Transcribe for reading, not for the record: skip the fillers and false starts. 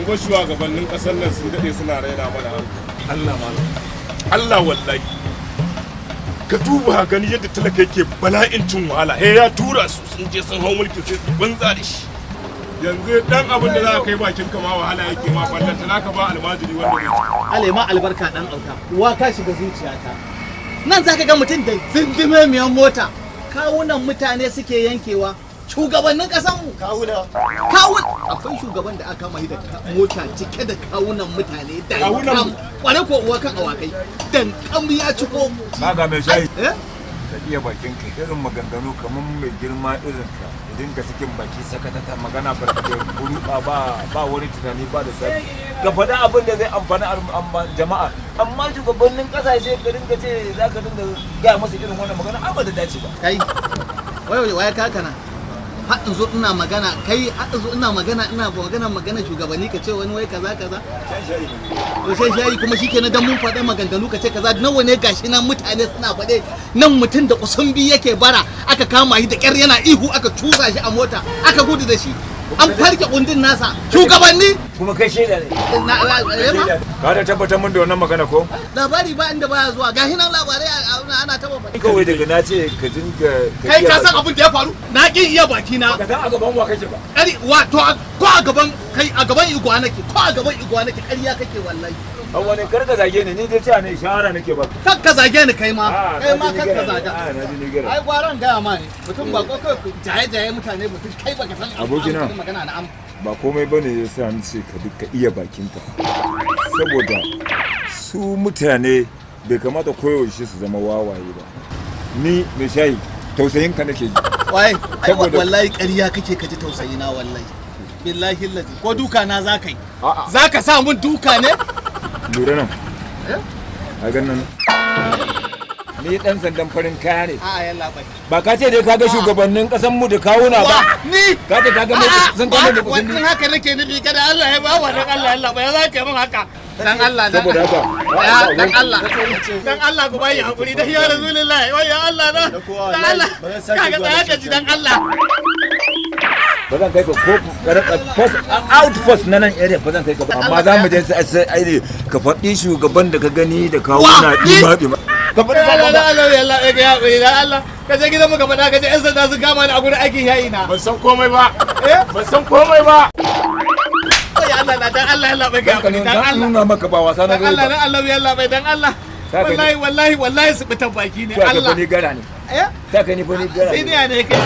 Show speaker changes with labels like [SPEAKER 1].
[SPEAKER 1] Kun ga shugabannin kasar nan sun dade suna raina mana hankali. Allah malam. Allah wallahi. Ka duba gani yadda talaka yake bala'in cin wahala. He ya tura su sun je sun hau mulki sai su banza da shi. Yanzu dan abin da za ka kai bakin ka ma wahala yake ma, ballanta naka ba almajiri wanda bai ci.
[SPEAKER 2] Ale ma albarka dan auta. Uwa ka shiga zuciyata. Nan zaka ga mutum da zindime miyan mota. Kawunan mutane suke yankewa. Shugabannin ƙasanmu.
[SPEAKER 3] Kawuna.
[SPEAKER 2] Kawun akwai shugaban da aka mai da mota cike da kawunan mutane da
[SPEAKER 1] Kawunan?
[SPEAKER 2] Kware ko uwa kan awakai. Dan kam ya ciko.
[SPEAKER 4] Kaga mai shayi.
[SPEAKER 2] Eh?
[SPEAKER 4] Ka iya bakin ka, irin maganganu kamar mai girma irin ka idan ka sakin baki sakatata magana barkatai buruka ba wani tunani ba da sani. Ka faɗi abin da zai amfani jama'a, amma shugabannin ƙasashe ka dinga ce za ka dinga gaya masa irin wannan magana, ai ba da dace ba.
[SPEAKER 2] Kai. Wai wai ka kana. Har in zo ina magana kai, har in zo ina magana ina magana magana shugabanni ka ce wani wai kaza kaza. To shan shayi kuma shikenan dan mun faɗa maganganu ka ce kaza. Nawa ne gashi nan mutane suna faɗe nan, mutum da kusumbi yake bara aka kama shi da ƙyar yana ihu aka cusa shi a mota aka gudu da shi, an farke kundin nasa. Shugabanni
[SPEAKER 4] kuma kai shaida ne.
[SPEAKER 2] Ma?
[SPEAKER 4] Ka da tabbatar mun da wannan magana ko?
[SPEAKER 2] Labari ba inda baya zuwa, gashi nan labarai ana taba faɗi.
[SPEAKER 4] Kawai daga na ce ka dinga
[SPEAKER 2] Kai
[SPEAKER 4] iya
[SPEAKER 2] ka san
[SPEAKER 4] baki.
[SPEAKER 2] abin da ya faru, na ƙin iya baki na.
[SPEAKER 4] Ka san a gaban wa kake ba.
[SPEAKER 2] Ƙari wa to ko a gaban kai, a gaban igwa nake, ko a gaban igwa nake, ƙarya kake wallahi.
[SPEAKER 4] An wani kar ka zage ni, ni dai cewa ne shawara nake ba.
[SPEAKER 2] Kar ka zage ni kai ma. Kai ma kar ka zaga.
[SPEAKER 4] A na ji ni gara.
[SPEAKER 2] Ai gwaran gaya ma ne, mutum ba ko kai jaye jaye mutane, mutum kai baka san
[SPEAKER 4] Abokina.
[SPEAKER 2] abu magana na am.
[SPEAKER 4] Ba komai bane ya sa ni ce ka duka iya bakinka, saboda su mutane bai kamata koyaushe su zama wawaye ba. Ni mai shayi tausayin ka nake ji.
[SPEAKER 2] Waye ai?
[SPEAKER 4] Saboda-
[SPEAKER 2] Wallahi ƙarya kake ka ji tausayi na, wallahi billahi lazi ko duka na za ka yi?
[SPEAKER 4] A'a.
[SPEAKER 2] Za ka sa mun duka ne?
[SPEAKER 4] Lura nan.
[SPEAKER 2] Eh?
[SPEAKER 4] A gan nan, ni dan sandan farin kaya ne.
[SPEAKER 2] A'a yalla bai.
[SPEAKER 4] Ba ka ce dai ka ga shugabannin kasan mu da kawuna ba?
[SPEAKER 2] Wa ni?
[SPEAKER 4] Ka ce ka ga mai sun kama da kuɗin.
[SPEAKER 2] Wannan haka nake nufi, kada Allah ya ba wannan Allah yalla bai za ka yi mun haka dan Allah dan
[SPEAKER 4] Saboda haka
[SPEAKER 2] Ya, dan Allah dan Allah ku bayi hakuri dan ya Rasulullahi, wai ya Allah dan
[SPEAKER 3] Da kowa
[SPEAKER 2] dan Allah.
[SPEAKER 3] wallahi, ba zan sake
[SPEAKER 2] Kaga
[SPEAKER 3] zuwa da
[SPEAKER 2] tsaya ka ji dan Allah.
[SPEAKER 4] Ba zan kai ka ko post out post na nan area, ba zan kai ka ba, amma za mu je sai sai ai ka faɗi shugaban da ka gani da kawuna.
[SPEAKER 2] Wa? Ni?
[SPEAKER 4] Ɗima ɗima ka faɗi
[SPEAKER 2] Allah
[SPEAKER 4] sabon
[SPEAKER 2] dan Allah ya Allah ya hakuri dan Allah, ka je gidan mu ka faɗa ka ce yan sanda sun kama ni a gurin aikin yayi na.
[SPEAKER 1] Ban san komai ba.
[SPEAKER 2] Eh?
[SPEAKER 1] Ban san komai ba.
[SPEAKER 2] Wai Allah na dan Allah ya bai ka
[SPEAKER 4] ka
[SPEAKER 2] hakuri dan
[SPEAKER 4] nuna
[SPEAKER 2] Allah.
[SPEAKER 4] nuna maka ba wasa na
[SPEAKER 2] Dan Allah
[SPEAKER 4] gari
[SPEAKER 2] dan
[SPEAKER 4] ba.
[SPEAKER 2] Allah ya Allah bai dan Allah.
[SPEAKER 4] Ka gani.
[SPEAKER 2] Wallahi wallahi wallahi su bitan baki ne.
[SPEAKER 4] Sai ka
[SPEAKER 2] Allah
[SPEAKER 4] ni gara ne.
[SPEAKER 2] Eh.
[SPEAKER 4] Sai ka ni fa ni gara
[SPEAKER 2] Sai
[SPEAKER 4] ne.
[SPEAKER 2] ne ne kai.